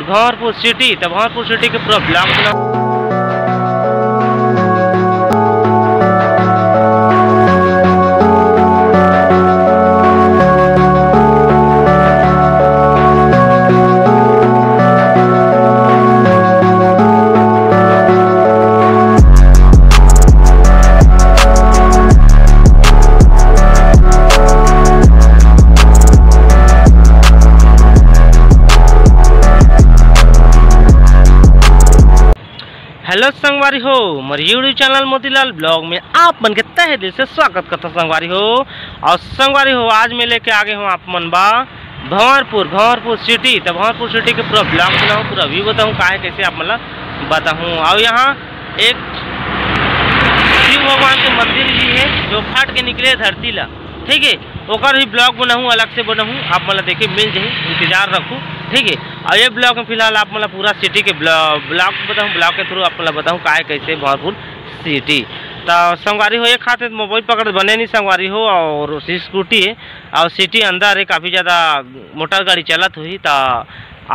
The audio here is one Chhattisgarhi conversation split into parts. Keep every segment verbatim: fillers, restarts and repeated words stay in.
भंवरपुर सिटी, त भंवरपुर सिटी के पूरा ब्लॉग बना। हेलो संगवारी हो, मोर YouTube चैनल मोतीलाल ब्लॉग में आप मन के तहे दिल से स्वागत करता संगवारी हो। और संगवारी हो, आज मैं लेके आ गए हूँ आप मन बा भंवरपुर, भंवरपुर सिटी। तो भंवरपुर सिटी के पूरा ब्लॉग बनाऊँ, पूरा व्यू बताऊँ, काहे कैसे आप मन ला बताऊँ। और यहाँ एक शिव भगवान के मंदिर भी है, जो फाट के निकले धरती ला, ठीक है। ओकर भी ब्लॉग बनाहूँ, अलग से बनाहूँ, आप मन ला देखे मिल जाही, इंतजार रखू, ठीक है। और ये ब्लॉग में फिलहाल आप मन ला पूरा सिटी के ब्लॉ-, ब्लॉग बताहूँ, ब्लॉग के थ्रू आप मन ला बताहूँ काय कैसे भंवरपुर सिटी। तो संगवारी हो, एक हाथ में मोबाइल पकड़ बने नहीं संगवारी हो, और स्कूटी है, और सिटी अंदर है, काफ़ी ज़्यादा मोटर गाड़ी चलत हुई, तो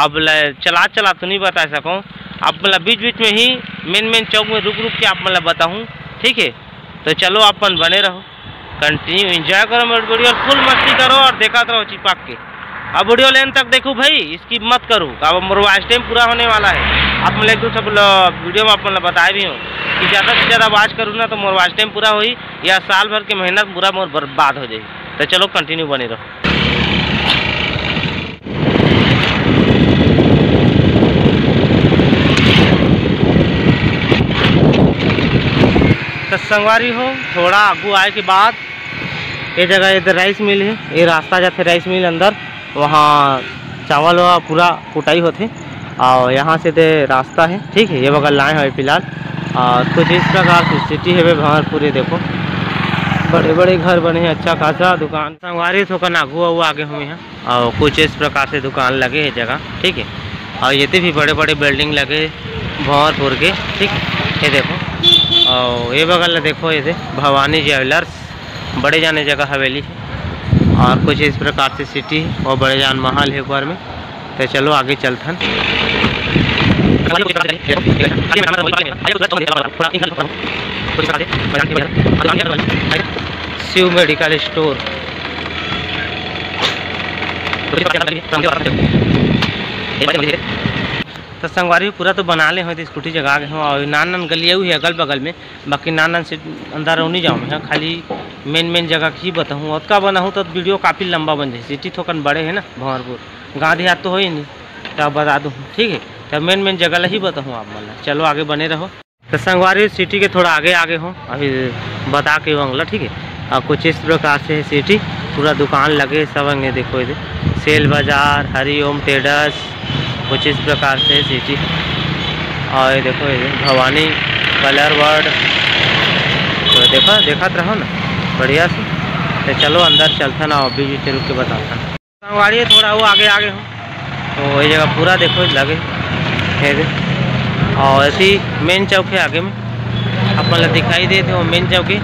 अब ले चला चला तो नहीं बता सकूँ, आप मन ला बीच बीच में ही मेन मेन चौक में रुक रुक के आप मन ला बताहूँ, ठीक है। तो चलो आप मन बने रहो, कंटिन्यू एंजॉय करो मेरे वीडियो, फुल मस्ती करो और देखत रहो चिपक के। अब वीडियो लेन तक देखो भाई, स्किप मत करो। अब मोर वॉच टाइम पूरा होने वाला है, आप मन एक दो सब ल-, वीडियो में आप मन ला बताए भी हूँ कि ज़्यादा से ज़्यादा वॉच करूँ ना तो मोर वॉच टाइम पूरा होही, या साल भर के मेहनत पूरा मोर बर्बाद हो जाही। तो चलो कंटिन्यू बने रहो। तो संगवारी हो, थोड़ा आगू आए के बाद ये जगह इधर राइस मिल है, ये रास्ता जाथे राइस मिल अंदर, वहाँ चावल वा पूरा कुटाई होथे। और यहाँ से दे रास्ता है, ठीक है, ये बगल लाए हैं फिलहाल। और कुछ इस प्रकार से सिटी है भंवरपुर, ये देखो बड़े बड़े घर बने हैं, अच्छा खासा दुकान। संगवारी हो, थोकन आगू आगू आगे हूँ यहाँ। और कुछ इस प्रकार से दुकान लगे है जगह, ठीक है। और ये भी बड़े बड़े बिल्डिंग लगे भंवरपुर के, ठीक है, ये देखो। और ये बगल ला देखो, ये दे भवानी ज्वेलर्स, बड़े जाने जगह हवेली है। और कुछ इस प्रकार से सिटी है और बड़े जान महल है ऊपर में। तो चलो आगे चलथन। Shiv medical store. तो संगवारी पूरा तो बना ले हो, तो स्कूटी जगा गए हो और नान नान गली अउ है अगल बगल में, बाकी नान नान से अंदर नहीं जाऊँ मैं, हाँ, खाली मेन मेन जगह की बताऊँ। ओतका बनाऊँ तो वीडियो काफ़ी लंबा बन जाए, सिटी थोकन बड़े है ना भंवरपुर, गाँव देहात तो हो ही नहीं, तो बता दूँ, ठीक है। तो मेन मेन जगह ला ही बताऊँ आप मन ला, चलो आगे बने रहो। तो संगवारी सिटी के थोड़ा आगे आगे हो, अभी बता के वंगला, ठीक है। और कुछ इस प्रकार से सिटी पूरा दुकान लगे सब अंगे, देखो इधर सेल बाजार, हरिओम ट्रेडर्स, कुछ इस प्रकार से सिटी। और ये देखो इधर भवानी कलर वर्ड, तो देखो देखत रहो ना बढ़िया से। तो चलो अंदर चलथन, अभी भी रुक के बताथन। संगवारी थोड़ा वो आगे आगे हो, तो ये जगह पूरा देखो लगे है दे। और ऐसी मेन चौक है आगे में, अपन ला दिखाई देत है वो मेन चौक है।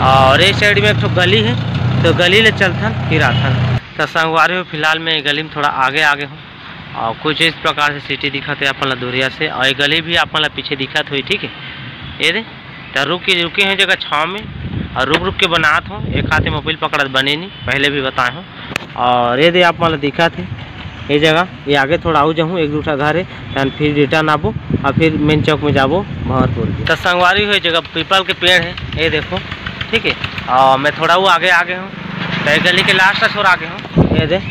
और इस साइड में एक ठो गली है, तो गली ले चलथन फिर आथन। तो संगवारी हो, फिलहाल मैं ये गली में थोड़ा आगे आगे हूँ और कुछ इस प्रकार से सिटी दिखत है अपन ला दूरिया से, और ये गली भी अपन ला पीछे दिखत हुई, ठीक है। ये दे तो रुक के रुके हैं जगह छाँव में, और रुक रुक के बनात हो, एक हाथ में मोबाइल पकड़त बने नहीं, पहले भी बताए हो। और ये दे आप मन ला दिखत है ये जगह, ये आगे थोड़ा आऊ जाहूँ, एक दू ठा घर है, तहन फिर रिटर्न आबो और फिर मेन चौक में जाबो भंवरपुर के। तो संगवारी हो, ये जगह पीपल के पेड़ है, ये देखो, ठीक है। और मैं थोड़ा वो आगे आगे हूँ, तो ये गली के लास्ट छोर आगे हूँ, ये दे,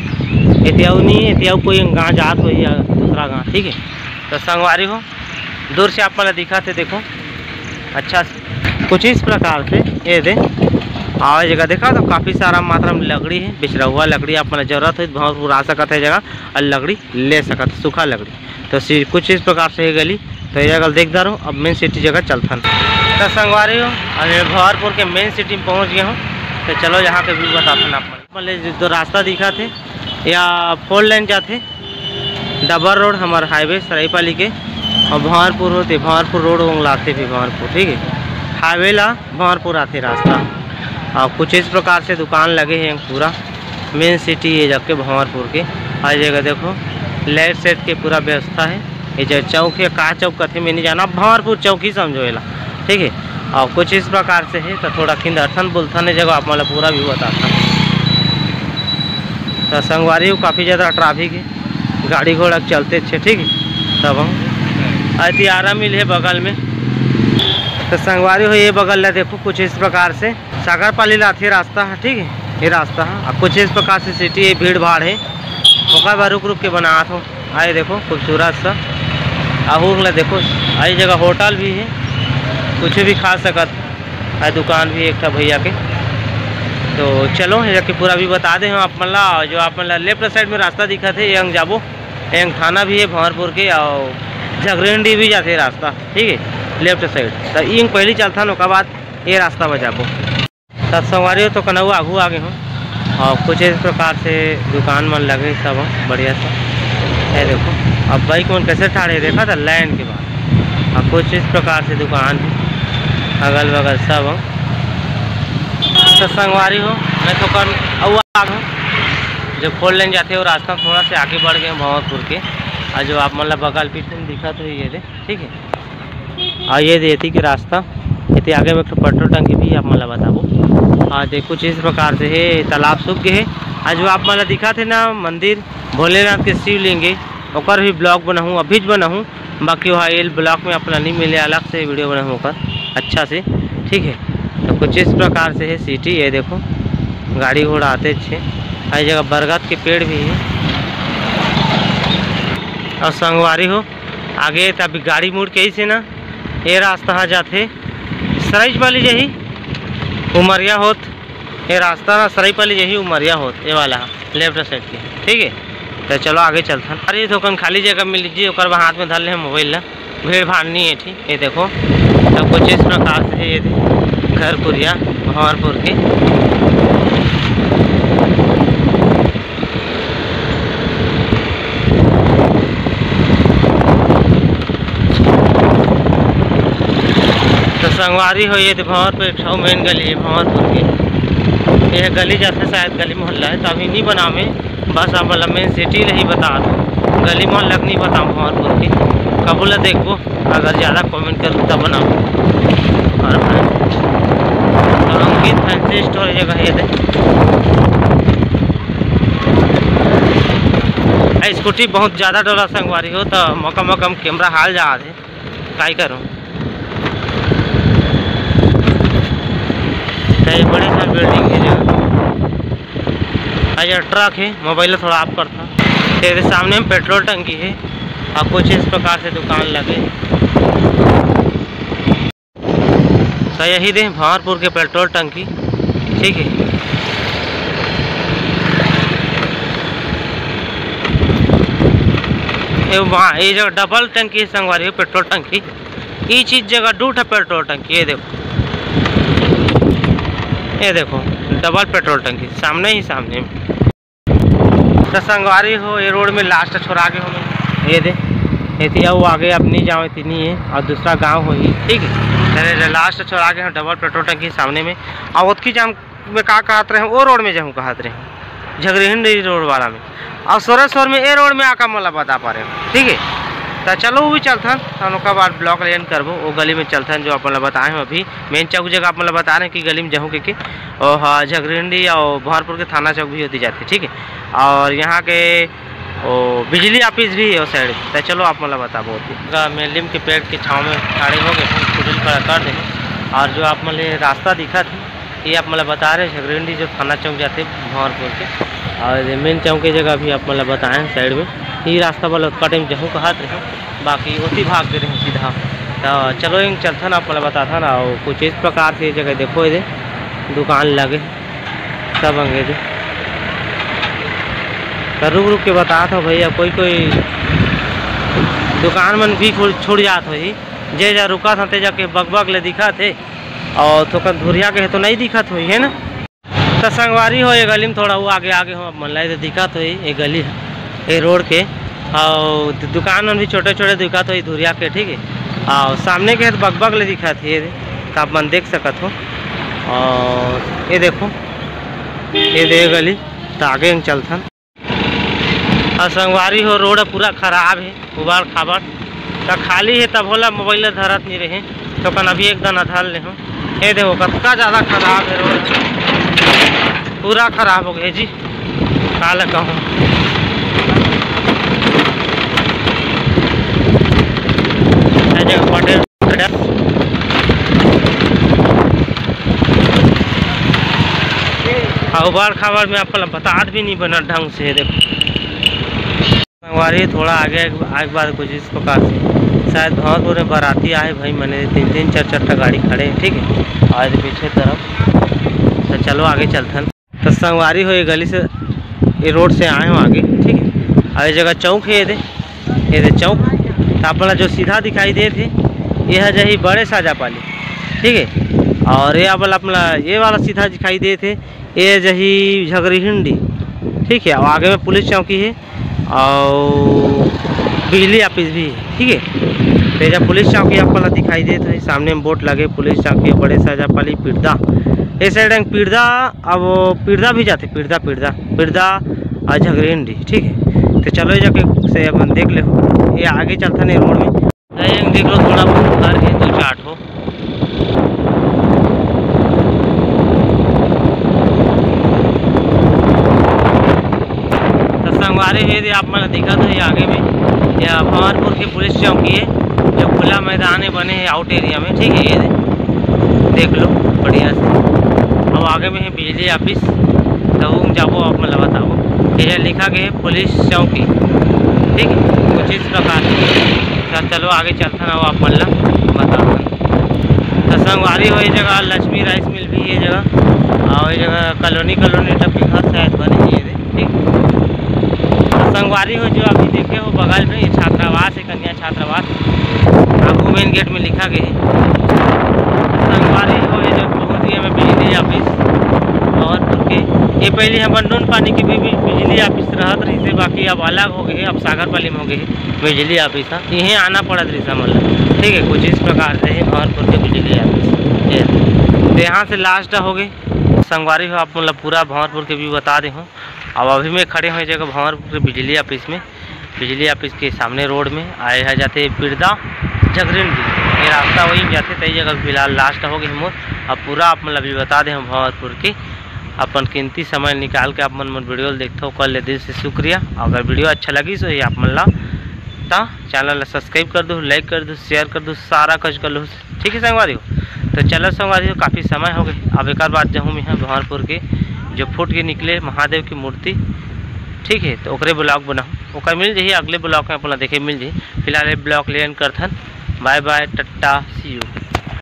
एतियाऊ नहीं, एतियाऊ कोई गाँव जात हो या दूसरा गाँव, ठीक है। तो संगवारी हो, दूर से आप मन ला दिखत है, देखो अच्छा से कुछ इस प्रकार से ये दे। और ये जगह देखा तो काफ़ी सारा मात्रा में लकड़ी है, बिचरहुआ लकड़ी आप मन ला जरूरत हो तो भंवरपुर आ सकत है जगह, और लकड़ी ले सकत है, सूखा लकड़ी। तो सी-, कुछ इस प्रकार से ये गली, तो ये जगह देखदा रहो। अब मेन सिटी जगह चलथन। तो संगवारी हो, अब मैं भंवरपुर के मेन सिटी में पहुँच गया हूँ, तो चलो यहाँ के व्यू बताथन आप मन। मतलब जो रास्ता दिखत है या फोर लेन जाथे, डबल रोड हमर हाईवे सराईपाली के, और भंवरपुर होते भंवरपुर रोड ओंगलाथे भी भंवरपुर, ठीक है, हाईवे ला भंवरपुर आथे रास्ता। और कुछ इस प्रकार से दुकान लगे हैं पूरा मेन सिटी ये जाके भंवरपुर के। हर जगह देखो लाइट सेट के पूरा व्यवस्था हे। ये जो चौक हे, का चौक कथे, मैं नहीं जाना, भंवरपुर चौक ही समझो एला, ठीक है। और कुछ इस प्रकार से है, तो थोड़ा खिंदरथन बुलथन ये जगह, आप मन ला पूरा भी बताथन। तो संगवारी हो, काफ़ी ज़्यादा ट्रैफिक है, गाड़ी घोड़ा चलते अच्छे, ठीक है। तब हम अति आराम मिल है बगल में। तो संगवारी हो, ये बगल ला देखो, कुछ इस प्रकार से सागरपाली लाथे रास्ता है, ठीक है, ये रास्ता है। अब कुछ इस प्रकार से सिटी है, भीड़ भाड़ है, ओकर बाद रुक रुक के बनात हो। आए देखो, खूबसूरत सा आहू ला देखो, आई जगह होटल भी है, कुछ भी खा सकत है, दुकान भी एक ठा भैया के। तो चलो, ये जाके पूरा भी बता दे हम आप मन ला। जो आप मन ला लेफ्ट साइड में रास्ता दिखत है, ये अंग जाबो, ये अंग थाना भी है भंवरपुर के, और झगरेंडी भी जाते रास्ता, ठीक है, लेफ्ट साइड। तो ये पहली चलथन, ओकर बाद ये रास्ता में जाबो। त संगवारी हो, तो कनऊ आगू आ गे हों और कुछ इस प्रकार से दुकान मन लगे सब बढ़िया सा। ये देखो, अब बाइक मन कैसे ठाड़े देखा था लाइन के बाद। और कुछ इस प्रकार से दुकान है अगल बगल सब। तो संगवारी हो, मैं तो कन अऊ आ गे हों, जो फोर लेन जाते वो रास्ता थोड़ा से आगे बढ़ गए भंवरपुर के। और जो आप मन ला बगल पीछे में दिखत होही ये दे, ठीक है। और ये दे एती के रास्ता, एती आगे में एक ठो पेट्रोल टंकी भी आप मन ला बताबो। और देखो, कुछ इस प्रकार से है, तालाब सूख गए है। आज वो आप मन ला दिखत है ना, मंदिर भोलेनाथ के शिवलिंग है, ओकर भी ब्लॉग बनाहूँ, अभी ज बनाहूँ, बाकी वहाँ एल ब्लॉग में अपना नहीं मिले, अलग से वीडियो बनाहूँ ओकर अच्छा से, ठीक है। तो कुछ इस प्रकार से है सिटी, ये देखो, गाड़ी घोड़ा आते अच्छे, हर जगह बरगद के पेड़ भी है। और संगवारी हो, आगे त अभी गाड़ी मुड़ के अइसे ना, ये रास्ता हा जाथे सराइपाली जही उमरिया होत, ये रास्ता ना सराइपाली जही उमरिया होत, ये वाला हा लेफ्ट साइड के, ठीक है। तो चलो आगे चलथन। अरे, ये तो कन खाली जगह मिल जी, ओकर बाद हाथ में धर ले हम मोबाइल ला, भीड़ भाड़ नहीं है, ठीक। ये देखो, सब कुछ इस प्रकार से है, ये दे, घर कुरिया भंवरपुर के। तो संगवारी हो, ये दे भंवरपुर एक ठो मेन गली है भंवरपुर के। ये गली जाथे शायद गली मोहल्ला है, तो अभी नहीं बनावे, बस आप मतलब मेन सिटी ला ही बता दो, गली मोहल्ला के नहीं बताऊँ भंवरपुर के। कबू ला देखबो, अगर ज़्यादा कमेंट करूँ तब बनाऊँ। और भाई, तो अंकित फैंसी स्टोर जगह ये दे। आ, स्कूटी बहुत ज़्यादा डोला संगवारी हो, तो मौका मौका में कैमरा हाल जा दे, काई करूँ। तो ये बड़े सा बिल्डिंग है जो, आ, ये ट्रक है, मोबाइल थोड़ा ऑफ करता। तेरे सामने में पेट्रोल टंकी है और कुछ इस प्रकार से दुकान लगे। तो यही दे भंवरपुर के पेट्रोल टंकी, ठीक है। ये वहाँ, ये जो डबल टंकी है संगवारी हो, पेट्रोल टंकी, ई चीज जगह दू ठा पेट्रोल टंकी, ये देखो, ये देखो, डबल पेट्रोल टंकी सामने ही सामने में। तो संगवारी हो, ये रोड में लास्ट छोड़ा गे हों मैं, ये दे, एती अउ आगे अब नहीं जाओ, इतनी है और दूसरा गांव होही, ठीक है। तो ये लास्ट छोड़ा गे हों, डबल पेट्रोल टंकी सामने में। और ओतकी जाम में का कहत रहे, वो रोड में जाहूँ कहत रहे, झगरीहंडी रोड वाला में। और सोरेश्वर में ए रोड में आका मोला बता पा रहे हो, ठीक है। तो चलो, वो भी चलथन, हम ओकर बाद ब्लॉग एंड करबो। वो गली में चलथन, जो आप मन ला बताए हो अभी, मेन चौक जगह आप मन ला बता रहे हैं कि गली में जाहूँ के, के। और हाँ, झगरीहंडी और भंवरपुर के थाना चौक भी होती जाती है, ठीक है। और यहाँ के वो बिजली ऑफिस भी है उस साइड। तो चलो, आप मन ला बताबो। मेलिम के पेड़ के छाँव में खड़े हो गए, स्कूटी खड़ा कर दे। और जो आप मन ला रास्ता दिखत है, ये आप मन ला बता रहे झगरीहंडी जो थाना चौक जाते भंवरपुर के, और ये मेन चौक के जगह भी आप मन ला बताए हैं साइड में। ये रास्ता वाला ओतका टाइम जाहूँ कहत रहे, बाकी ओती भाग दे रहे सीधा। तो चलो, इन चलथन, आप मन ला बताथन। और कुछ इस प्रकार से ये जगह देखो, ये दे दुकान लगे सब अंगे दे। तो रुक रुक के बतात हो भैया, कोई कोई दुकान मन भी खुल छूट जात होही, जे जा रुकत हे ते जाके बगबग ले दिखत हे। और थोकन धुरिया के हे तो नहीं दिखत होही, है ना? तो संगवारी हो, ये गली में थोड़ा वो आगे आगे हो, आप मन ला ये दिखत होही, ये गली है, ये रोड के। और दु-, दुकान मन भी छोटे छोटे दिखत होही धुरिया के, ठीक है। और सामने के हे तो बगबग ले दिखत हे, ये तो आप मन देख सकत हो। और ये देखो, ये दे गली, तो आगे हम चलथन। अउ संगवारी हो, रोड पूरा खराब हे, उबाड़ खाबड़। त खाली हे तब होला मोबाइल ल धरत नहीं रहे, तो कन अभी एक दन धर ले हो। ये देखो कतका ज्यादा खराब हे रोड, पूरा खराब हो गए जी, का ल कहूँ। ये देखो पटेल अउ उबाड़ खाबड़ में अपन ल बतात भी नहीं बनत ढंग से। देखो संगवारी, थोड़ा आगे आगे बार कुछ इस प्रकार से शायद भंवरपुर में बराती आए भाई, मने तीन तीन चार चार ठा गाड़ी खड़े हे, ठीक है, और पीछे तरफ तो चलो आगे चलथन। तो संगवारी हो, ये गली से, ये रोड से आए हो आगे, ठीक है, और ये जगह चौक है, ये दे, ये दे चौक। तो अपन ला जो सीधा दिखाई देत हे, ये है जही बड़े साजापाली, ठीक है, और ये अपन ला, ये वाला सीधा दिखाई देत हे, ये जही झगरीहिंडी, ठीक है, और आगे में पुलिस चौकी है और बिजली ऑफिस भी है, ठीक है। तो ये जब पुलिस चौकी आप ला दिखाई देत हे, सामने में बोर्ड लगे पुलिस चौकी, बड़े साजापाली, पिरदा, ये साइड एंग पिरदा, अब पिरदा भी जाते, पिरदा, पिरदा, पिरदा और झगरीहिंडी, ठीक है। तो चलो ये जाके से अपन देख ले हो, ये आगे चलथन ये रोड में। ये देख लो, थोड़ा बहुत घर है, दो चार ठो। तो संगवारी हो, ये आप मन दिखत हे आगे में, ये भंवरपुर के पुलिस चौकी है, जो खुला मैदान में बने हैं आउट एरिया में, ठीक है। ये दे, देख लो बढ़िया से। अब आगे में है बिजली ऑफिस, तो वो जाबो, आप मन ला बताबो। ये लिखा गया है पुलिस चौकी, ठीक है, कुछ इस प्रकार से। तो चलो आगे चलथन, अब आप मन ला बताथन। तो संगवारी हो, ये जगह लक्ष्मी राइस मिल भी, ये जगह, और ये जगह कॉलोनी, कॉलोनी टाइप के घर शायद बने हे ये दे, ठीक। तो संगवारी हो, जो अभी देखे हो बगल में, ये छात्रावास है, कन्या छात्रावास, आगू मेन गेट में लिखा गया है। संगवारी हो, ये जो पहुंच गए हमें बिजली ऑफिस भंवरपुर के। ये पहले हमर नूनपानी के भी, भी बिजली ऑफिस रहत रहिसे, बाकी अब अलग हो गए, अब सागरपाली में हो गए बिजली ऑफिस। हाँ, इहें आना पड़त रहिस हमन ला, ठीक है, कुछ इस प्रकार से ही भंवरपुर के बिजली ऑफिस। ये तो यहाँ से लास्ट हो गए संगवारी हो, आप मन ला पूरा भंवरपुर के भी बता दे हूँ। अब अभी मैं खड़े हूँ ये जगह भंवरपुर के बिजली ऑफिस में, बिजली ऑफिस के सामने रोड में आए है जाते पिरदा झगरीहिंडी, ये रास्ता वही जाते, तो ये जगह फिलहाल लास्ट हो गई मोर। अब पूरा आप मन ला भी बता दे हूँ भंवरपुर के। अपन कीमती समय निकाल के आप मन मोर वीडियो ल देखथव, ओकर ले दिल से शुक्रिया। अगर वीडियो अच्छा लगिस होही आप मन ला, त चैनल ला सब्सक्राइब कर दो, लाइक कर दो, शेयर कर दो, सारा कुछ कर लो, ठीक है संगवारी हो। तो चलो संगवारी हो, काफ़ी समय हो गए, अब एक बार जाऊँ मैं भंवरपुर के जो फूट के निकले महादेव की मूर्ति, ठीक है, तो ओकरे ब्लॉग बनाऊँ, ओकर मिल जाही अगले ब्लॉग में, अपना देखे मिल जाही। फिलहाल ये ब्लॉग ले end करथन, बाय बाय, टाटा, सी यू।